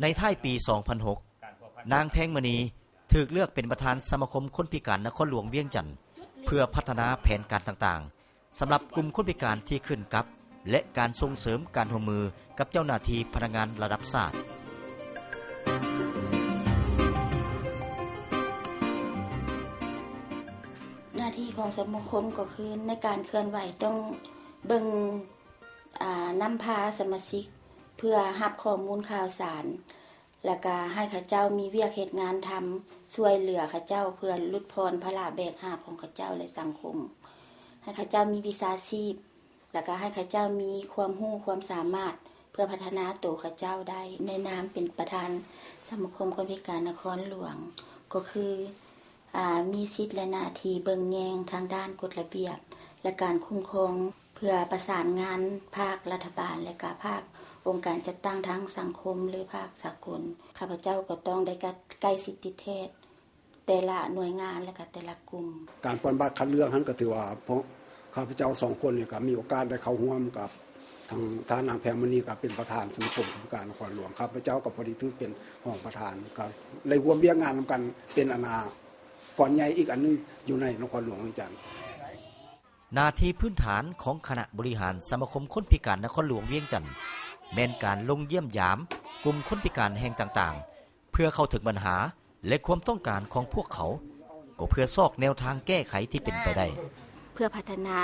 ໃນທ້າຍປີສອງພັນຫົກ ນາງແພງມະນີຖືກເລືອກເປັນປະທານສະມາຄົມຄົນພິການນະຄອນຫຼວງວຽງຈັນ ເພື່ອພັດທະນາແຜນການຕ່າງໆ ສຳລັບກຸ່ມຄົນພິການທີ່ຂຶ້ນກັບ ແລະ ການສົ່ງເສີມການຮ່ວມມືກັບເຈົ້າໜ້າທີ່ພະນັກງານລະດັບຊາດ. ໜ້າທີ່ຂອງສະມາຄົມກໍຄືໃນການເຄື່ອນໄຫວຕ້ອງເບິ່ງ ອາ ນຳພາສະມາຊິກເພື່ອຮັບຂໍ້ມູນຂ່າວສານ ແລ້ວກະໃຫ້ເຂົາເຈົ້າມີວຽກເຮັດງານທຳ ຊ່ວຍເຫຼືອເຂົາເຈົ້າເພື່ອຫຼຸດຜ່ອນພາລະແບກຫາບຂອງເຂົາເຈົ້າ ແລະ ສັງຄົມ, ໃຫ້ເຂົາເຈົ້າມີວິຊາຊີບ ແລ້ວກະໃຫ້ເຂົາເຈົ້າມີຄວາມຮູ້ຄວາມສາມາດເພື່ອພັດທະນາໂຕເຂົາເຈົ້າໄດ້. ໃນນາມເປັນປະທານສະມາຄົມຄົນພິການນະຄອນຫຼວງ ກໍຄື ອາ ມີສິດ ແລະ ໜ້າທີ່ເບິ່ງແຍງທາງດ້ານກົດລະບຽບ ແລະ ການຄຸ້ມຄອງ ເພື່ອປະສານງານພາກລັດຖະບານ ແລະ ກະພາກອົງການຈັດຕັ້ງທາງສັງຄົມ ຫຼື ພາກສາກົນ. ຂ້າພະເຈົ້າກໍຕ້ອງໄດ້ໃກ້ຊິດຕິດແທດແຕ່ລະໜ່ວຍງານ ແລະ ກະແຕ່ລະກຸ່ມ. ການປ່ອນບັດຄັດເລືອກຫັ້ນກໍຖືວ່າ ພວກຂ້າພະເຈົ້າສອງຄົນນີ້ກໍມີໂອກາດໄດ້ເຂົ້າຮ່ວມກັບ ທາງທ່ານນາງແພງມະນີກໍເປັນປະທານສະມາຄົມຄົນພິການນະຄອນຫຼວງ, ຂ້າພະເຈົ້າກໍພໍດີຖືກເປັນຮອງປະທານ ກໍໄດ້ຮ່ວມວຽກງານນຳກັນເປັນອັນນາ ກ່ອນໃຫຍ່ອີກອັນໜຶ່ງຢູ່ໃນນະຄອນຫຼວງວຽງຈັນ. ໜ້າທີ່ພື້ນຖານຂອງຄະນະບໍລິຫານສະມາຄົມຄົນພິການນະຄອນຫຼວງວຽງຈັນ ແມ່ນການລົງຢ້ຽມຢາມກຸ່ມຄົນພິການແຫ່ງຕ່າງໆ ເພື່ອເຂົ້າເຖິງບັນຫາ ແລະ ຄວາມຕ້ອງການຂອງພວກເຂົາ, ກໍເພື່ອຊອກແນວທາງແກ້ໄຂທີ່ເປັນໄປໄດ້. ເພື່ອພັດທະນາ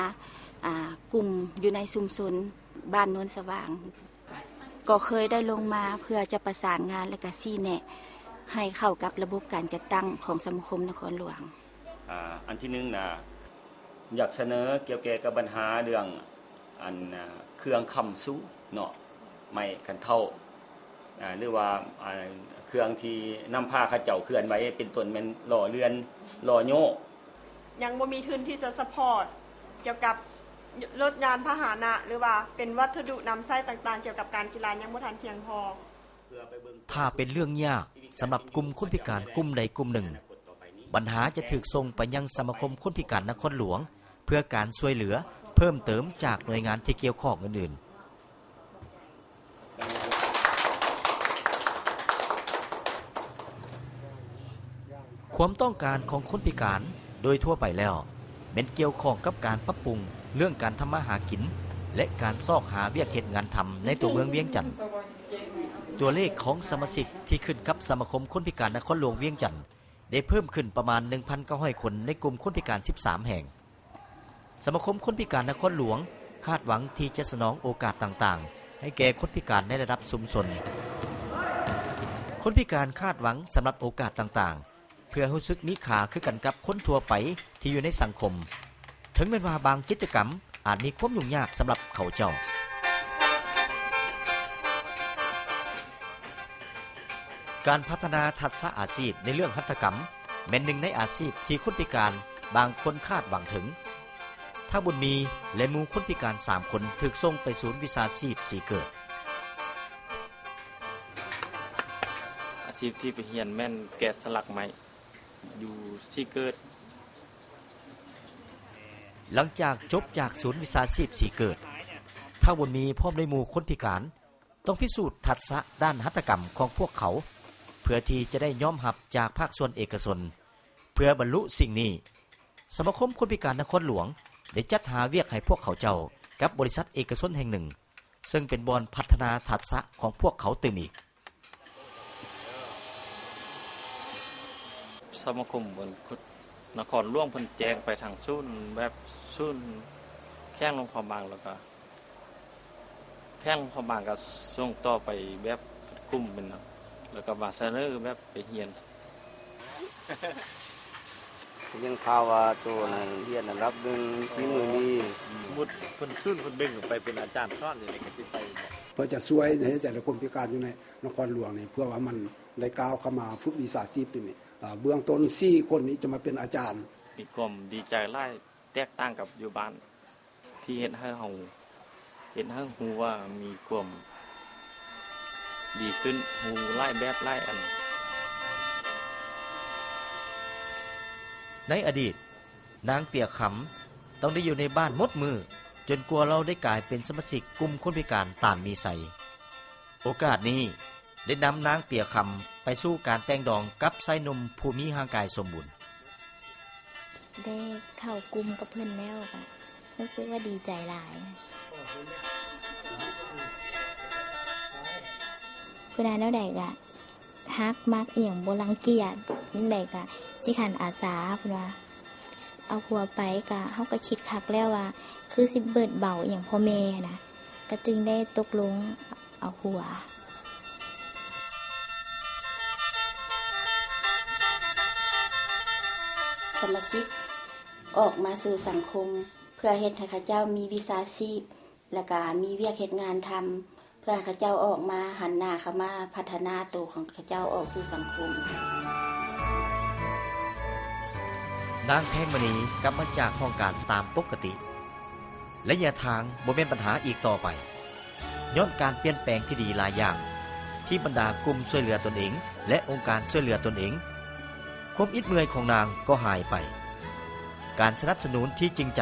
ອາ ກຸ່ມຢູ່ໃນຊຸມຊົນບ້ານໂນນສະຫວ່າງ ກໍເຄີຍໄດ້ລົງມາເພື່ອຈະປະສານງານ ແລະ ກະຊີ້ແນະໃຫ້ເຂົ້າກັບລະບົບການຈັດຕັ້ງຂອງສະມາຄົມນະຄອນຫຼວງ. ອາ ອັນທີໜຶ່ງນະ ຢາກສະເໜີກ່ຽວແກ່ກັບບັນຫາເລື່ອງ ອັນ ອາ ເຄື່ອງຄ້ຳຊູເນາະ, ໄມ້ຄັນເທົາ ອາ ຫຼືວ່າ ອາ ເຄື່ອງທີ່ນຳພາເຂົາເຈົ້າເຄື່ອນໄຫວ ເປັນຕົ້ນແມ່ນລໍ້ເລື່ອນ, ລໍ້ໂຍ. ຍັງບໍ່ມີທຶນທີ່ຈະຊັບພອດກ່ຽວກັບລົດຍານພາຫະນະ ຫຼືວ່າເປັນວັດຖຸນຳໃຊ້ຕ່າງໆ ກ່ຽວກັບການກິລາຍັງບໍ່ທັນພຽງພໍ. ຖ້າເປັນເລື່ອງຍາກສຳລັບກຸ່ມຄົນພິການກຸ່ມໃດກຸ່ມໜຶ່ງ, ບັນຫາຈະຖືກສົ່ງໄປຍັງສະມາຄົມຄົນພິການນະຄອນຫຼວງ ເພື່ອການຊ່ວຍເຫຼືອເພີ່ມເຕີມຈາກໜ່ວຍງານທີ່ກ່ຽວຂ້ອງອື່ນໆ. ຄວາມຕ້ອງການຂອງຄົນພິການໂດຍທົ່ວໄປແລ້ວ ແມ່ນກ່ຽວຂ້ອງກັບການປັບປຸງເລື່ອງການທຳມາຫາກິນ ແລະ ການຊອກຫາວຽກເຮັດງານທຳໃນຕົວເມືອງວຽງຈັນ. ຕົວເລກຂອງສະມາຊິກທີ່ຂຶ້ນກັບສະມາຄົມຄົນພິການນະຄອນຫຼວງວຽງຈັນ ໄດ້ເພີ່ມຂຶ້ນປະມານ ໜຶ່ງພັນເກົ້າຮ້ອຍຄົນ ໃນກຸ່ມຄົນພິການສິບສາມແຫ່ງ. ສະມາຄົມຄົນພິການນະຄອນຫຼວງຄາດຫວັງທີ່ຈະສະໜອງໂອກາດຕ່າງໆ ໃຫ້ແກ່ຄົນພິການໃນລະດັບຊຸມຊົນ. ຄົນພິການຄາດຫວັງສຳລັບໂອກາດຕ່າງໆ ເພື່ອຮູ້ສຶກມີຄ່າຄືກັນກັບຄົນທົ່ວໄປທີ່ຢູ່ໃນສັງຄົມ, ເຖິງແມ່ນວ່າບາງກິດຈະກຳອາດມີຄວາມຫຍຸ້ງຍາກສຳລັບເຂົາເຈົ້າ. ການພັດທະນາທັກສະອາຊີບໃນເລື່ອງຫັດຖະກຳ ແມ່ນໜຶ່ງໃນອາຊີບທີ່ຄົນພິການບາງຄົນຄາດຫວັງເຖິງ. ທ້າວບຸນມີ ແລະ ໝູ່ຄົນພິການສາມຄົນ ຖືກສົ່ງໄປສູນວິຊາຊີບສີເກີດ. ອາຊີບທີ່ໄປຮຽນແມ່ນແກະສະຫຼັກໄມ້ຢູ່ສີເກີດ. ຫຼັງຈາກຈົບຈາກສູນວິຊາຊີບສີເກີດ, ທ້າວບຸນມີ ພ້ອມດ້ວຍໝູ່ຄົນພິການ ຕ້ອງພິສູດທັກສະດ້ານຫັດຖະກຳຂອງພວກເຂົາ ເພື່ອທີ່ຈະໄດ້ຍອມຮັບຈາກພາກສ່ວນເອກະຊົນ. ເພື່ອບັນລຸສິ່ງນີ້, ສະມາຄົມຄົນພິການນະຄອນຫຼວງໄດ້ຈັດຫາວຽກໃຫ້ພວກເຂົາເຈົ້າກັບບໍລິສັດເອກະຊົນແຫ່ງໜຶ່ງ, ເຊິ່ງເປັນບ່ອນພັດທະນາທັກສະຂອງພວກເຂົາຕື່ມອີກ. ສະມາຄົມຄົນນະຄອນຫຼວງເພິ່ນແຈ້ງໄປທາງສູນ ແບບສູນແຂວງຫຼວງພະບາງ ແລ້ວກະ ແຂວງຫຼວງພະບາງກໍສົ່ງຕໍ່ໄປແບບເປັນກຸ່ມເປັນຫຍັງ ແລ້ວກໍມາສະເໜີແບບໄປຮຽນ. ໄດ້ຍິນຂ່າວວ່າໂຕນັ້ນຮຽນລະດັບໜຶ່ງ ຝີມືດີ. ໝົດເພິ່ນສູນເພິ່ນເບັງໄປເປັນອາຈານສອນນີ້ ກໍຊິໄປບໍ? ເພື່ອຈະຊ່ວຍໃຫ້ແຕ່ລະຄົນພິການຢູ່ໃນນະຄອນຫຼວງນີ້ ເພື່ອວ່າມັນໄດ້ກ້າວເຂົ້າມາຝຶກວິຊາຊີບຕົວນີ້. ເບື້ອງຕົ້ນສີ່ຄົນນີ້ຈະມາເປັນອາຈານ. ມີຄວາມດີໃຈຫຼາຍ ແຕກຕ່າງກັບຢູ່ບ້ານ ທີ່ເຮັດໃຫ້ເຮົາ ເຮັດໃຫ້ຮູ້ວ່າມີຄວາມດີຂຶ້ນ ຮູ້ຫຼາຍແບບຫຼາຍອັນ. ໃນອະດີດ, ນາງເປຍຄຳ ຕ້ອງໄດ້ຢູ່ໃນບ້ານໝົດມື້ ຈົນກວ່າລາວໄດ້ກາຍເປັນສະມາຊິກກຸ່ມຄົນພິການຕາມມີໄຊ. ໂອກາດນີ້ ໄດ້ນຳນາງເປຍຄຳໄປສູ່ການແຕ່ງດອງກັບຊາຍໜຸ່ມຜູ້ມີຮ່າງກາຍສົມບູນ. ໄດ້ເຂົ້າກຸ່ມກັບເພິ່ນແລ້ວກະຮູ້ສຶກວ່າດີໃຈຫຼາຍ. ເພິ່ນວ່າແນວໃດກະຮັກມັກອີ່ຫຍັງບໍ່ລັງກຽດ, ແນວໃດກະຊິຂັນອາສາ ເພິ່ນວ່າ. ເອົາຜົວໄປກະ ເຮົາກະຄິດຄັກແລ້ວວ່າ ຄືຊິເບີດເບົາອີ່ຫຍັງພໍ່ແມ່ຫັ້ນນະ, ກະຈຶ່ງໄດ້ຕົກລົງເອົາຜົວ. ສະມາຊິກອອກມາສູ່ສັງຄົມ ເພື່ອເຮັດໃຫ້ເຂົາເຈົ້າມີວິຊາຊີບ ແລະກະມີວຽກເຮັດງານທຳ ເພື່ອໃຫ້ເຂົາເຈົ້າອອກມາ ຫັນໜ້າເຂົ້າມາພັດທະນາໂຕຂອງເຂົາເຈົ້າອອກສູ່ສັງຄົມ. ນາງແພງມະນີກັບມາຈາກຫ້ອງການຕາມປົກກະຕິ. ໄລຍະທາງບໍ່ແມ່ນບັນຫາອີກຕໍ່ໄປ ຍ້ອນການປ່ຽນແປງທີ່ດີຫຼາຍຢ່າງ ທີ່ບັນດາກຸ່ມຊ່ວຍເຫຼືອຕົນເອງ ແລະ ອົງການຊ່ວຍເຫຼືອຕົນເອງ. ຄວາມອິດເມື່ອຍຂອງນາງກໍຫາຍໄປ. ການສະໜັບສະໜູນທີ່ຈິງໃຈ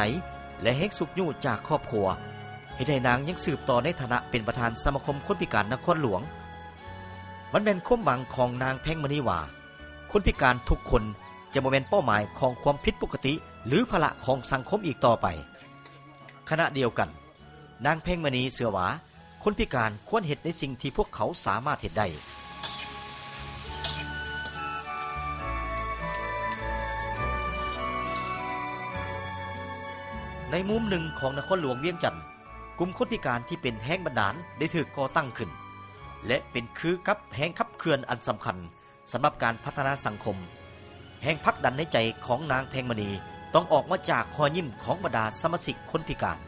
ແລະ ແຮງຊຸກຍູ້ຈາກຄອບຄົວ ເຮັດໃຫ້ນາງຍັງສືບຕໍ່ໃນຖານະເປັນປະທານສະມາຄົມຄົນພິການນະຄອນຫຼວງ. ມັນແມ່ນຄວາມຫວັງຂອງນາງແພງມະນີວ່າ ຄົນພິການທຸກຄົນຈະບໍ່ແມ່ນເປົ້າໝາຍຂອງຄວາມຜິດປົກກະຕິ ຫຼື ພາລະຂອງສັງຄົມອີກຕໍ່ໄປ. ຂະນະດຽວກັນ, ນາງແພງມະນີເຊື່ອວ່າ ຄົນພິການຄວນເຮັດໃນສິ່ງທີ່ພວກເຂົາສາມາດເຮັດໄດ້. ໃນມຸມໜຶ່ງຂອງນະຄອນຫຼວງວຽງຈັນ, ກຸ່ມຄົນພິການທີ່ເປັນແຮງບັນດານໄດ້ຖືກກໍ່ຕັ້ງຂຶ້ນ ແລະ ເປັນຄືກັບແຮງຂັບເຄື່ອນອັນສຳຄັນ ສຳລັບການພັດທະນາສັງຄົມ. ແຮງຜັກດັນໃນໃຈຂອງນາງແພງມະນີ ຕ້ອງອອກມາຈາກຮອຍຍິ້ມຂອງບັນດາສະມາຊິກຄົນພິການ.